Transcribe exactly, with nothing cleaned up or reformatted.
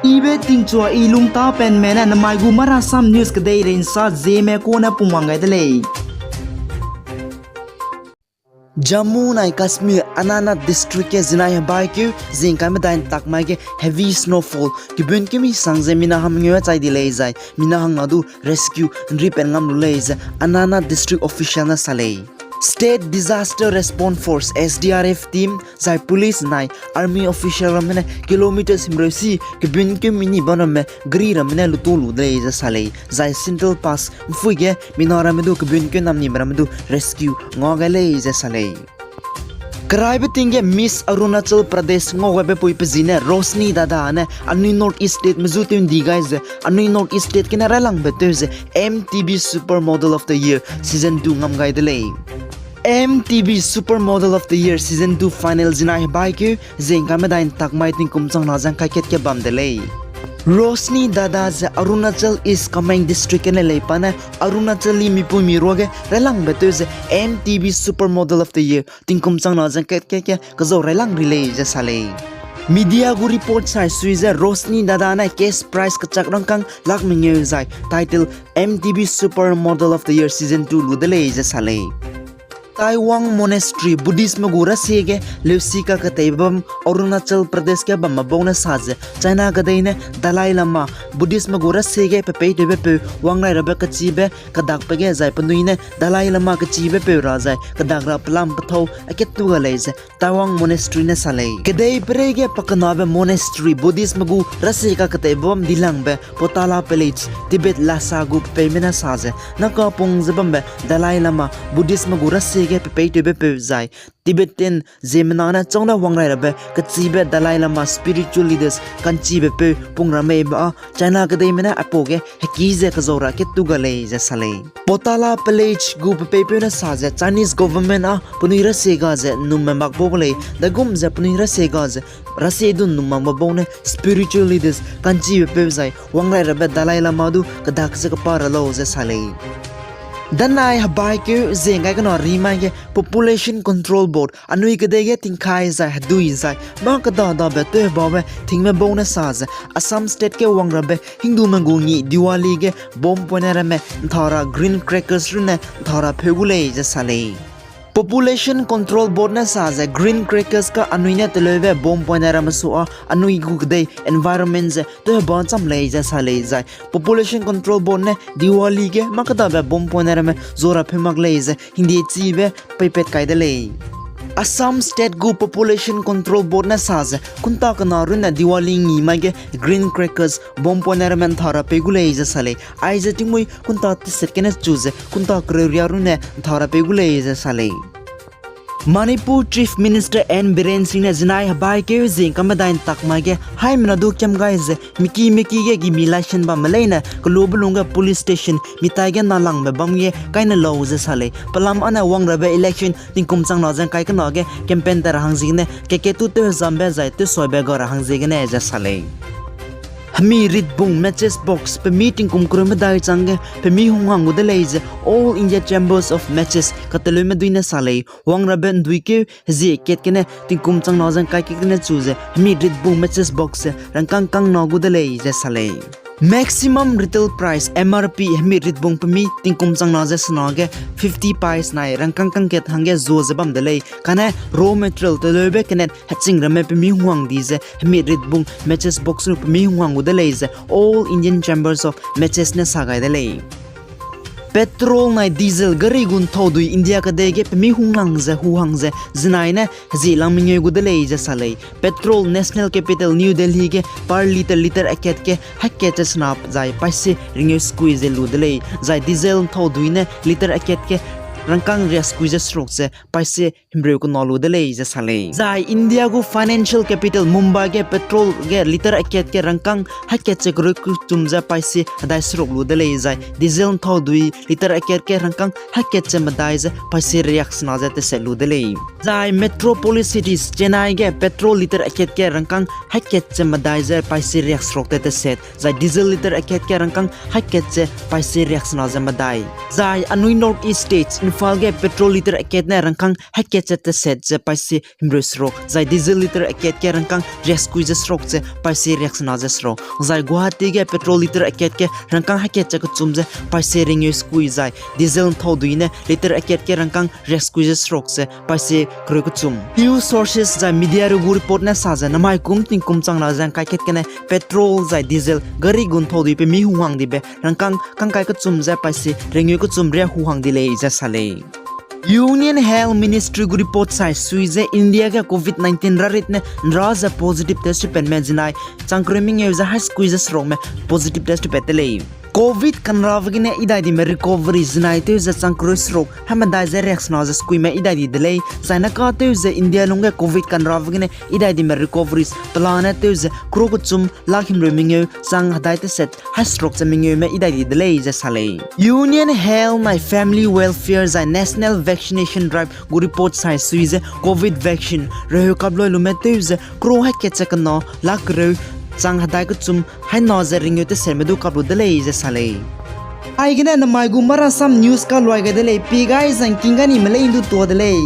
Ibe tingchua i lungtapenme ne namai gu Marasam News kedeirei nsa Zeme kune pungwang gai de lei. Jammu nai Kashmir, Anantnag District ge zinai hebaikeu zingkai medai ntak mai ge heavy snowfall, kebun kemi sang ze mina hangngeu chai di lei zai mina hangna du rescue nripen ngam lu lei ze Anantnag District official ne sa lei. State Disaster Response Force, S D R F team, zai police nai army official ramme ne kilometres himreusi kebun keu mini bam ramme gari ramme ne lutu lu de lei ze sa lei, zai Central Pass mpui ge mina ramme du kebun keu namnime ramme du rescue ngau gai lei ze sa lei. Keraibe ting ge Miss Arunachal Pradesh ngau gaibe pui pe zi ne Roshni Dada ne anui North East State me zu tew ndi gai ze anui North East State gene railangbe tew ze M T V Supermodel of the Year Season two ngam gai de lei. M T V Supermodel of the Year Season two final zinai hebaikeu zingkai medai ntak mai tingkum changna ze ngkai kat ge bam de lei. Roshni Dada ze Arunachal East Kameng District gene lei pa ne Arunachal li mipuimi ruage railangbe tew ze M T V Supermodel of the Year tingkum changna ze ngkai kat ge kezau railang ri lei ze sa lei. Media gu report sai sui ze Roshni Dada ne cash prize kechak rangkâng lakh mengeu zai title M T V Supermodel of the Year Season two lu de lei ze sa lei. Taiwan Monastery Buddhistme gu rasie ge leusi kaketeibe bam Arunachal Pradesh ge bamme bau ne sa ze China kedei ne Dalai Lama Buddhistme gu rasie ge pepeitewbepeu wangrai rabe kechibe kedakbe ge zai penui ne Dalai Lama kechibepeu ra zai kedak ra pelam pethau aketu ga lei ze Taiwan Monastery ne sa lei. Kedeiperei ge pakenabe monastery Buddhistme gu rasie kaketeibe bam dilangbe Potala Palace Tibet Lhasa gu pepeime ne sa ze nakapung ze bambe Dalai Lama Buddhistme gu rasie ge pepeitewbepeu zai Tibetan ziemmena ne chau ne wangrai rabe kechibe Dalai Lama spiritual leaders kanchibepeu pung ra mei ba â China kedeime ne aipau ge heki ze kezau ra ketu ga lei ze sa lei. Potala Palace gu pepeipeu ne sa ze Chinese government â penui rasie ga ze ’nnumme mak bau gu lei, dagum ze penui rasie ga ze rasie du ’nnum makbe bau ne spiritual leaders kanchibepeu zai wangrai rabe Dalai Lama du kedak ze kepa ra lau ze sa lei. Danai hebaikeu zingkai kena rimai ge Population Control Board anui kedei ge tingkai zai hedui zai mâ keda dabe tewhebabe tingme bau ne sa ze Assam State ge wang rabe Hindume gu ngî Diwali ge bomb poine ramme ’nthau ra green crackers runne ’nthau ra pheu gu lei ze sa lei. Population Control Board ne sa ze green crackers ka anui ne teleube bomb poine ramme su â anui gu kedei environment ze tewheba cham lei ze sa lei zai Population Control Board ne Diwali ge mâ kedabe bomb poine ramme zu ra pheu mak lei ze hingdie chibe peipat kai de lei. Assam State gu Population Control Board ne sa ze kunta kena runne Diwali ngî mai ge green crackers bomb poine ramme ’nthau ra pei gu lei ze sa lei. Aize tingmuî kunta teset gene chu ze kunta kereu ria runne ’nthau ra pei gu lei ze sa lei. Manipur Chief Minister N Biren Singh ne zinai hebaikeu zingkai medai ’ntak mai ge haimena du kiam gai ze miki miki ge gimi laishen bamme leine kelube lungge police station mitai ge nalangbe bam ge kaine lau ze sa lei. Pelam âne wang rabe election tingkum changna ze ngkai kena ge campaign ta ra hang ziegene keketu tewzambe zai tewsoibe ga ra hang ziegene ze sa lei. Hemi ritbung matches box pemi tingkum kereu medai changge pemi hunghang gu de lei ze All India Chambers of Matches kateleume dui ne sa lei. Wang rabe ’nduikeu hezie kat gene tingkum changna ze ngkai kat gene chu ze hemi ritbung matches box ze rangkâng kangna gu de lei ze sa lei. Maximum Retail Price, M R P, hemi ritbung pemi tingkum changna ze sena ge fifty paise nai rangkâng kangkat hangge zua ze bam de lei. Kane raw material teleube kenet heching ramme pemi hunghang di ze hemi ritbung matches box nu pemi hunghang gu de lei ze All Indian Chambers of Matches ne sa gai de lei. Petrol nai diesel gari gu ’nthau dui India kedei ge pemi hunglang ze hu hang ze zinai ne hezie lang mengeu gu de lei ze sa lei. Petrol National Capital New Delhi ge per litre litre akat ge hakat ze sena zai paise ringeu sekui ze lu de lei, zai diesel ’nthau dui ne litre akat ge rangkâng riak sekui ze seruk ze paise himreu kena lu de lei ze sa lei. Zai India gu financial capital Mumbai ge petrol ge litre akat ge rangkâng hakat ze kereu kechum ze paise hedai seruk lu de lei, zai diesel ’nthau dui litre akat ge rangkâng hakat ze medai ze paise riak sena ze teset lu de lei. Zai metropolis cities Chennai ge petrol litre akat ge rangkâng hakat ze medai ze paise riak seruk ze teset, zai diesel litre akat ge rangkâng hakat ze paise riak sena ze medai. Zai anui North East states Imphal ge petrol litre akat ne rangkâng hekat ze teset ze paise himreu seruk, zai diesel litre akat ge rangkâng riakskui ze seruk ze paise riaksena ze seruk, zai Guwahati ge petrol litre akat ge rangkâng hekat ze kechum ze paise ringeu sekui, zai diesel nthaudui ne litre akat ge rangkâng riakskui ze seruk ze paise kereu kechum. News sources zai media reu gu report ne sa ze namai kum tingkum chang la ze ngkai kat gene petrol zai diesel gari gu nthaudui pe mi hu hang dibe rangkâng kangkai kechum ze paise ringeu kechum riak hu hang di lei ze sa lei. Union Health Ministry gu report sai sui ze India ge covid nineteen rarit ne nra ze positive test tewpatme zinai chang kereu mengeu ze hai sekui ze serukme positive test tewpat de lei. Covid kanrave gene idai dime recovery zinai tew ze chang kereu seruk hai medai ze riaksena ze sekuime idai di de lei. Zai ne ka tew ze India lungge covid kanrave gene idai dime recoveries pelane tew ze kro kechum lak himreu mengeu chang hedai teset hai seruk ze mengeume idai di de lei ze sa lei. Union Health nai Family Welfare zai National Vaccination Drive gu report sai sui ze covid vaccine reheu kaploi lume tew ze kro hai kat ze kena lak kereu chang hedai kechum hai na ze ringeu tesetme du kap lu de lei ze sa lei. Aigene namai gu Marasam News kaluai gai de lei, pie gai zangking gai nime lei ndu tuâ de lei.